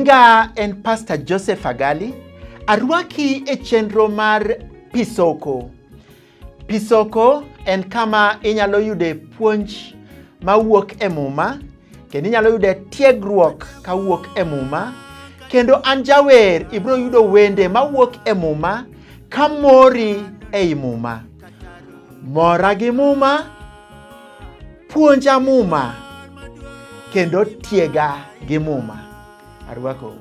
Nyinga en Pastor Joseph Agali. Arwaki e chenro mar Pisoko. Pisoko en kama inyalo yude puonj mawuok e Muma, kendo inyalo yude tiegruok kawuok e Muma, kendo an jawer ibiro yudo wende mawuok e Muma kamori ei Muma. Mora gi Muma, puonja Muma, kendo tiega gi Muma. Arwakou.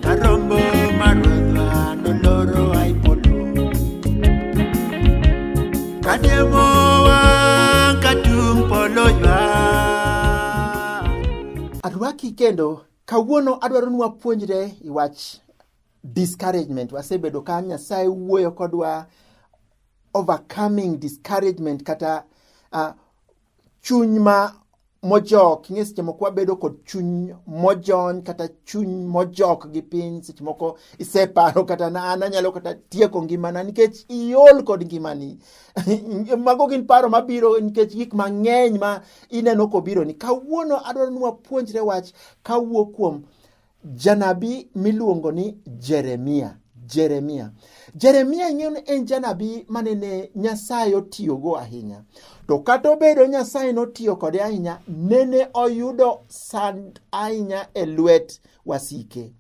Karombo mar Ruodhwa noloro ai polo. Kadiemo wang' ka tung' polo ywak. Arwaki kendo kawuono adwaro ni wapuonjre i wach discouragement. Wasebedo ka Nyasaye wuoyo kodwa overcoming discouragement kata chuny ma mojok. Ing'e seche moko wabedo kod chuny mojony kata chuny mojok gi piny. Seche moko iseparo kata na an anyalo kata tieko ngimana nikech iol kod ngimani. Mago gin paro mabiro nikech gik mang'eny ma ineno kobironi. Kawuono adwaro ni wapuonjre wach kawuok kuom janabi miluongo ni Jeremia. Jeremia. Jeremia ing'eyo ni en janabi manene Nyasaye otiyogo ahinya. To kata obedo Nyasaye notiyo kode ahinya, nene oyudo sand ahinya e lwet wasike.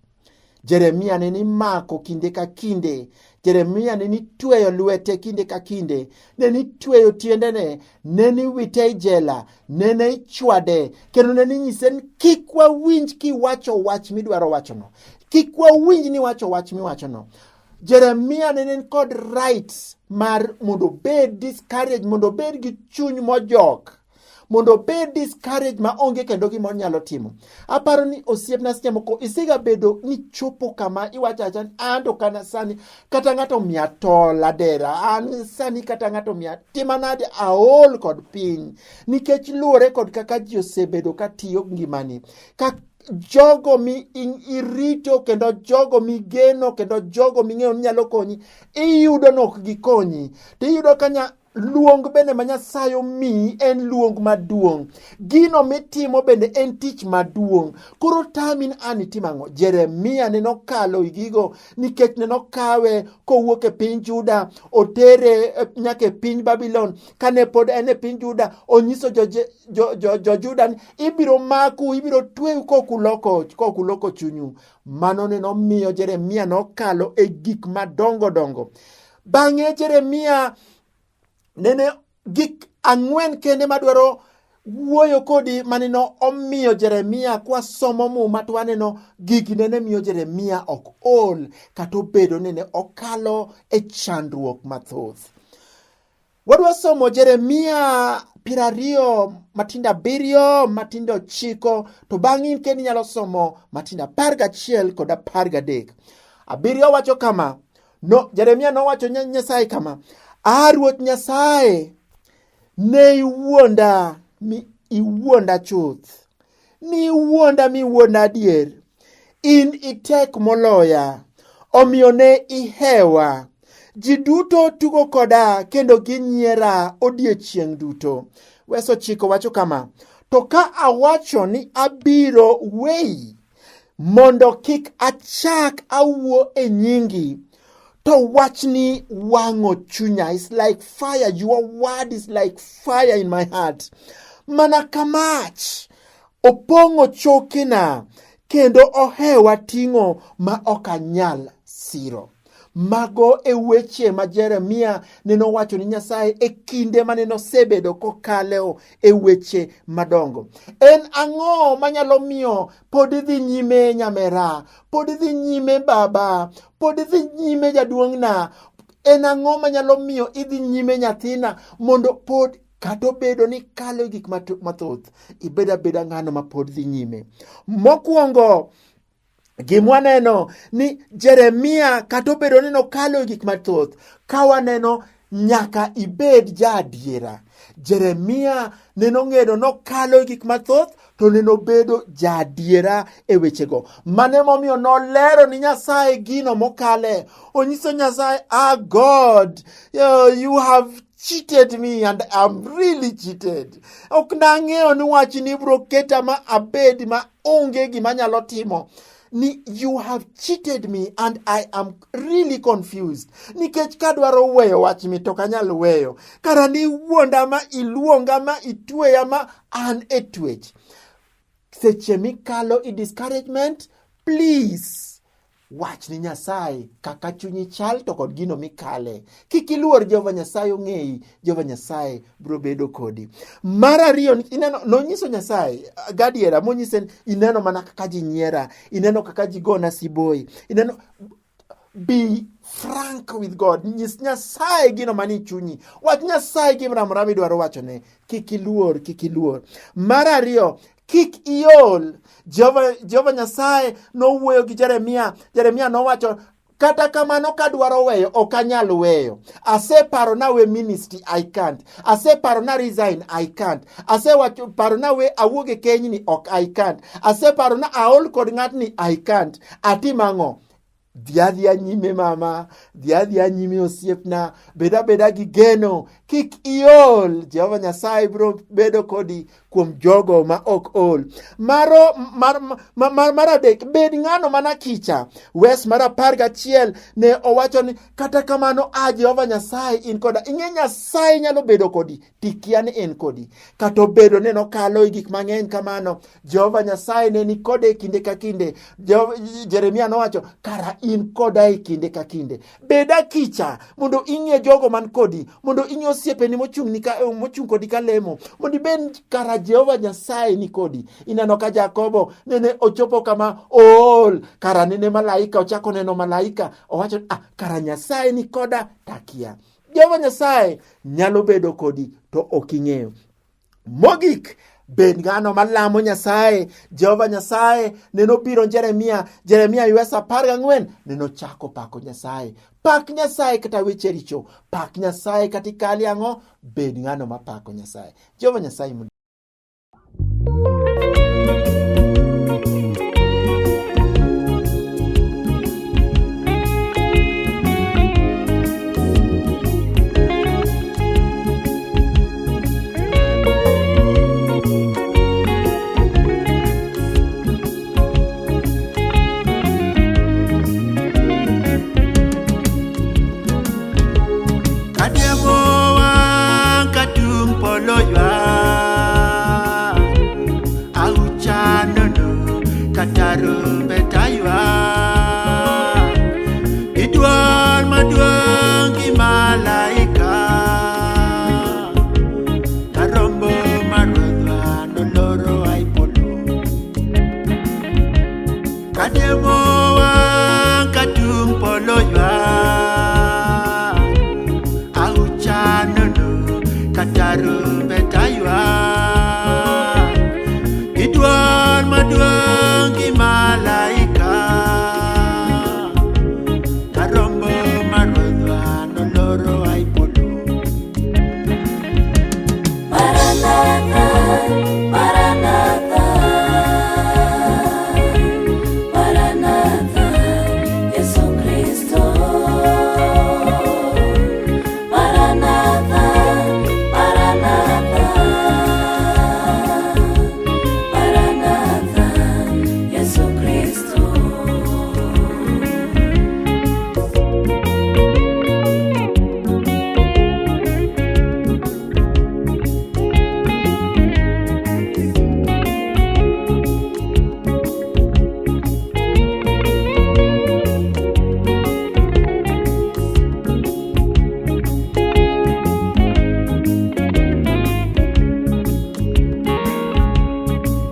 Jeremia ne nimako kinde ka kinde. Jeremia ne nitweyo lwete kinde ka kinde. Ne nitweyo tiendene, ne niwite e jela, nene ichwade, kendo ne ninyise ni kik wawinj kiwacho wach midwaro wachono. Kik wawinj ni wacho wach miwachono. Jeremia ne en kod right mar mondo obed discouraged, mondo obed gi chuny mojok, mondo obed discouraged ma onge kendo gima onyalo timo. Aparo ni osiepna seche moko isega bedo ni chopo kama iwacho awacha ni an to kana sani kata ng'ato omiya tol adera, an sani kata ng'ato omiya tima nade, aol kod piny, nikech luwore kod kaka ji osebedo ka tiyo ngimani, ka jogo mi irito kendo jogo migeno kendo jogo ming'eyo ni nyalo konyi, iyudo ni ok gikonyi. To iyudo ka luong bende ma Nyasaye omiyi en luong maduong'. Gino mitimo bende en tich maduong'. Koro tami ni an itim ang'o? Jeremia ne nokalo e gigo nikech ne nokawe kowuok e piny Juda, otere nyaka e piny Babylon. Kane pod en e piny Juda, onyiso jo Juda ni ibiro maku, ibiro tweyu kokuloko chunyu. Mano ne nomiyo Jeremia nokalo e gik madongo dongo. Bang'e Jeremia nene gik ang'wen kende madwaro wuoyo kodi maneno omiyo Jeremia kwasomo Muma to waneno gigi nene miyo Jeremia ok ol kata obedo ni ne okalo e chandruok mathoth. Wadwa somo Jeremia 20 matindo 7 matindo 9, to bang'e in kendo inyalo somo matindo 11 kod 13. 7 wacho kama, no, Jeremia nowacho Nyasaye kama, A Ruoth Nyasaye, ne iwuonda mi iwuonda chuth, ni iwuonda mi iwuonda adier, in itek moloya, omiyo ne ihewa. Ji duto tugo koda kendo ginyiera odiechieng' duto. Wes 9 wacho kama, to ka awacho ni abiro weyi mondo kik achak awuo e nyingi, to wachni wang'o chunya. It's like fire. Your word is like fire in my heart. Mana ka mach opong'o chokena kendo ohewa ting'o ma ok anyal siro. Mago e weche ma Jeremia neno wacho ni Nyasaye e kinde ma neno osebedo kokalo e weche madongo. En ang'o manyalo miyo pod idhi nyime nyamera, pod idhi nyime baba, pod idhi nyime jaduong'na? En ang'o manyalo miyo idhi nyime nyathina mondo pod kata obedo ni kalo gik mathoth, ibed abeda ng'ano ma pod dhi nyime? Mokwongo, gimwaneno ni Jeremia kata obedo ni nokalo gik mathoth, ka waneno Nyaka ibed jaadiera. Jeremia ne nong'edo nokalo e gik mathoth to ne nobedo jaadiera e wechego. Mano emomiyo nolero ni Nyasaye gino mokale. Onyiso Nyasaye, ah God, you have cheated me and I'm really cheated. Ok nang'eyo ni wachni ibiro keta ma abed ma onge gima anyalo timo. Ni you have cheated me and I am really confused. Nikech kadwaro weyo wach mi to ok anyal weyo. Kara ni wuonda ma iluonga ma itweya ma an e twech. Seche mikalo i discouragement, please wach ni Nyasaye kaka chunyi chal to kod gino mikale. Kik iluor, Jehova Nyasaye ong'eyi, Jehova Nyasaye biro bedo kodi. Mar ariyo, ineno nonyiso Nyasaye gadiera monyise ineno mana kaka ji nyiera, ineno kaka ji gona siboi, ineno be frank with God. Nyis Nyasaye gino manie chunyi. Wach Nyasaye gimoro amora midwaro wachone. Kik iluor, kik iluor. Mar ariyo, kik iol. Jehova Nyasaye nowuoyo gi Jeremia. Jeremia nowacho, kata kamano kadwaro weyo, ok anyal weyo. Aseparo nawe ministry, I can't. Aseparo na resign, I can't. Asewacho paro nawe awuog e kenyni, ok I can't. Aseparo na aol kod ng'atni, I can't. Atim ang'o? Dhi adhiya nyime mama, dhi adhiya nyime osiepna, bed abeda gi geno, kik iol. Jehova Nyasaye biro bedo kodi kuom jogo ma ok ol. Maro, mar, mar, mar, mar adek, bed ng'ano mana kicha. Wes mar 11 ne owacho ni kata kamano a Jehova Nyasaye in koda. Ing'e Nyasaye nyalo bedo kodi tikia ni en kodi. Kata obedo ni nokalo e gik mang'eny kamano, Jehova Nyasaye ne ni kode e kinde ka kinde. Jeremia nowacho, kara in koda e kinde ka kinde. Bed akicha mondo ing'e jogo man kodi, mondo ing'e osiepeni mochung' kodi ka lemo, mondo ibed kara Jehova Nyasaye ni kodi. Ineno ka Jakobo nene ochopo kama ool, kara nene malaika, ochako neno malaika, owacho, ah, kara Nyasaye ni koda takia. Jehova Nyasaye nyalo bedo kodi to ok ing'eyo. Mogik, bed ng'ano malamo Nyasaye. Jehova Nyasaye neno biro Jeremia, Jeremia yues 14 neno chako pako Nyasaye. Pak Nyasaye kata weche richo, pak Nyasaye kata ikali ang'o, bed ng'ano mapako Nyasaye. Jehova Nyasaye mondo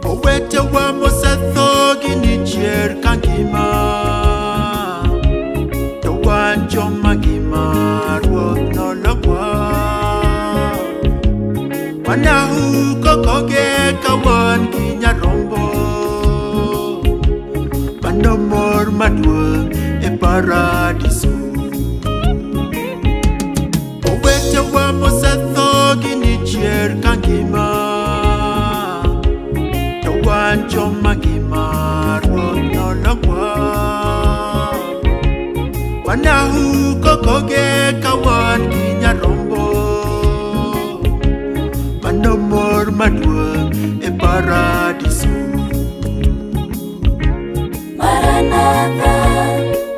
Owetewa mosetho gini chier ka ngima, to wan joma ngima Ruoth nolokwa. Wanahu kokoge ka wan gi nyarombo, mano mor maduong' e paradiso. Wanahu kokoge ka wan gi nyarombo. Mano mor maduong' e paradiso. Maranatha,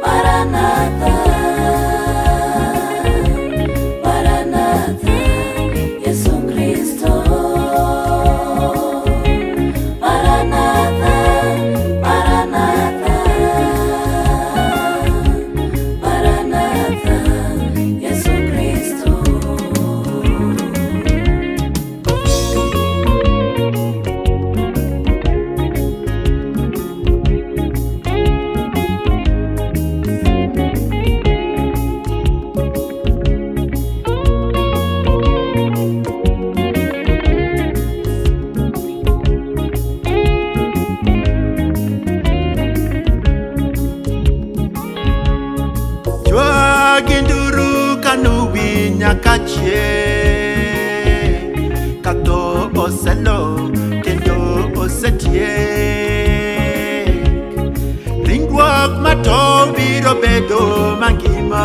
Maranatha, Maranatha, Yesu Kristo. Maranatha, Maranatha, Maranatha, Yesu Kristo. Chwagi nduru kanuwi nyaka chieng'. Ka tho oselo kendo osetiek. Ringruok matow biro bedo mangima.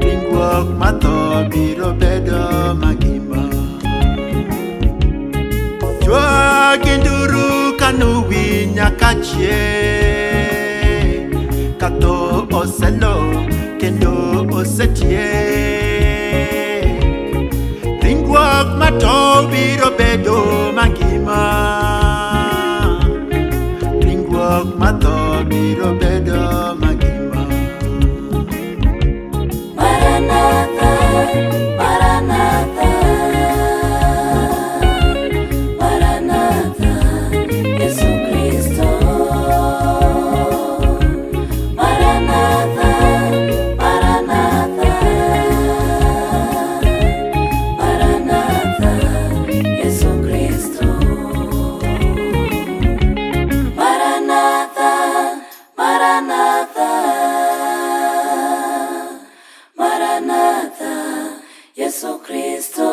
Ringruok matho biro bedo mangima. Chwagi nduru kanuwi nyaka chieng'. Ka tho oselo kendo osetiek. Ringruok matow biro bedo mangima. Ringruok matho biro bedo mangima. Maranatha, Maranatha, Maranatha, Yesu Kristo. Maranatha, Maranatha, Maranatha, Yesu Kristo. Maranatha, Maranatha, Maranatha, Yesu Kristo.